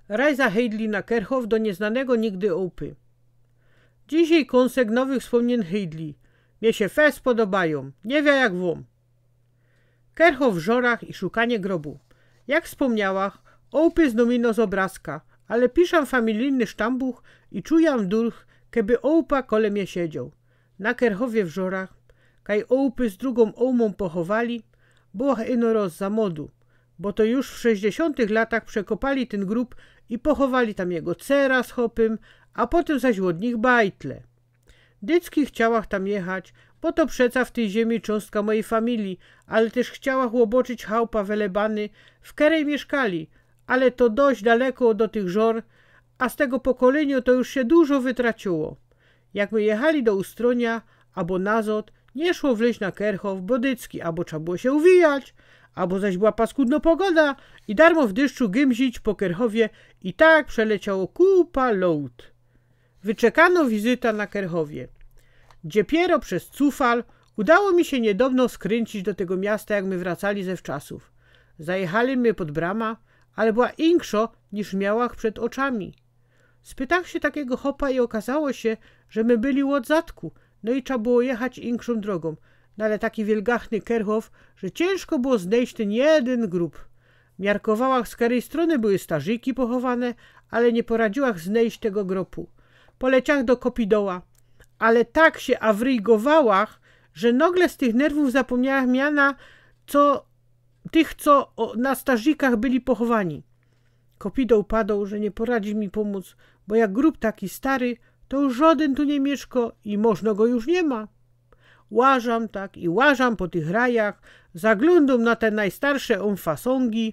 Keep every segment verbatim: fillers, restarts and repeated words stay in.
Rajza hejdli na Kerchow do nieznanego nigdy ôłpy. Dzisiej kōnsek nowych wspōmniyn hejdli. Mie sie fest podobajōm. Niy wiym jak wōm. Kerchow w żorach i szukanie grobu. Jak wspōmniałach, ôłpy znōm ino z ôbrazka, ale piszã familijny sztambuch i czujã duch, keby ôłpa kole mie siedzioł. Na Kerchowie w żorach, kaj ôłpy z drugōm ôłmōm pochowali, byłach ino roz za modu, bo to już w sześćdziesiōntych latach przekopali tyn grōb i pochowali tam jego cera z chopym, a potym zaś ôd nich bajtle. Dycki chciałach tam jechać, bo to przeca w tyj ziymi cząstka mojij familije, ale tyż chciałach ôboczyć chałpa welebany, w kerej miyszkali, ale to dość daleko do tych żor, a z tego pokolyniŏ to już sie dużo wytraciyło. Jak my jechali do Ustrōnia, abo nazŏd, niy szło wlyźć na Kerchow, bo dycki abo trza było sie uwijać, abo zaś była paskudno pogoda i darmo w dyszczu gymzić po Kerchowie i tak przeleciało kupa lŏt. Wyczekano wizyta na Kerchowie. Dziepiero bez cufal udało mi sie niydŏwno skryncić do tego miasta, jak my wracali ze wczasōw. Zajechali my pod brama, ale była inkszo, niż miałach przed ôczami. Spytach sie takigo chopa i ôkazało sie, że my byli ôd zadku, no i trza było jechać inkszōm drogōm. No ale taki wielgachny Kerchow, że ciynżko było znejść tyn jedyn grōb. Miarkowałach, z kerej strōny były starzyki pochowane, ale niy poradziłach znejść tego gropu. Poleciałach do kopidoła, ale tak sie awrygowałach, że nogle z tych nerwōw zapōmniałach miana, co tych, co ô, na starzikach byli pochowani. Kopidoł padoł, że niy poradzi mi pōmōc, bo jak grōb taki stary, to już żŏdyn tu niy miyszko i możno go już niy ma. Łażã tak i łażã po tych rajach, zaglōndōm na te nojstarsze ōm fasōngi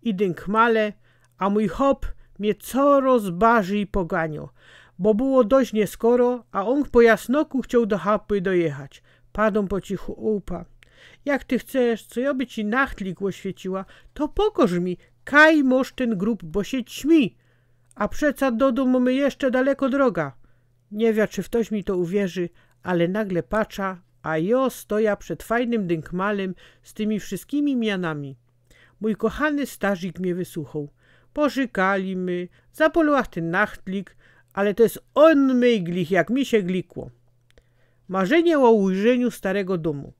i dynkmale, a mōj chop mie coroz barzij poganiŏ, bo było dość nieskoro, a ōm po jasnoku chcioł do chałpy dojechać. Padōm po cichu: Ôłpa, jak ty chcesz, co jŏ by ci nachtlik ôświeciła, to pokŏż mi, kaj mosz tyn grōb, bo sie ćmi. A przeca do dōmu my jeszcze daleko droga. Niy wiym, czy ftoś mi to uwierzi, ale nogle patrza, a jŏ stoja przed fajnym dynkmalym z tymi wszyskimi mianami. Mōj kochany starzik mie wysuchoł. Porzykali my, zapŏliłach tyn nachtlik, ale to je ônmejglich, jak mi sie glikło. Marzynie ô ujrzyniu starego dōmu.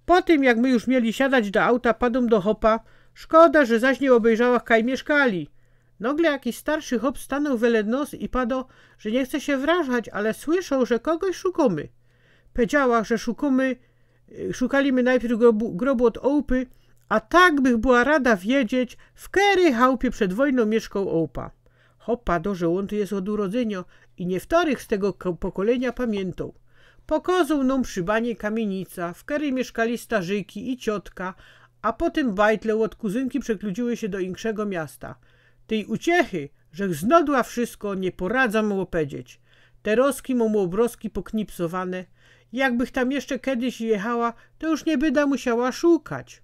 Po tym, jak my już mieli siadać do auta, padōm do chopa: Szkoda, że zaś niy ôbejrzałach, kaj miyszkali. Nogle jakiś starszy chop stanoł wele nos i padoł, że niy chce sie wrażać, ale słyszoł, że kogoś szukōmy. Powiedziałach, że szukōmy, e, szukali my nojprzōd grobu, grobu ôd ôłpy, a tak bych była rada wiedzieć, w kerej chałpie przed wojnōm miyszkoł ôłpa. Chop padoł, że ôn tu je ôd urodzyniŏ i nieftorych z tego ko-, pokolyniŏ pamiyntŏ. Pokŏzoł nōm przi banie kamiynica, w kerej miyszkali starzyki i ciotka, a potym bajtle ôd kuzynki przekludziły sie do inkszego miasta. Tyj uciechy, żech znŏdła wszysko, niy poradzã mu ôpedzieć. Te rozki mōm ôbrozki poknipsowane. Jakbych tam jeszcze kedyś jechała, to już niy byda musiała szukać.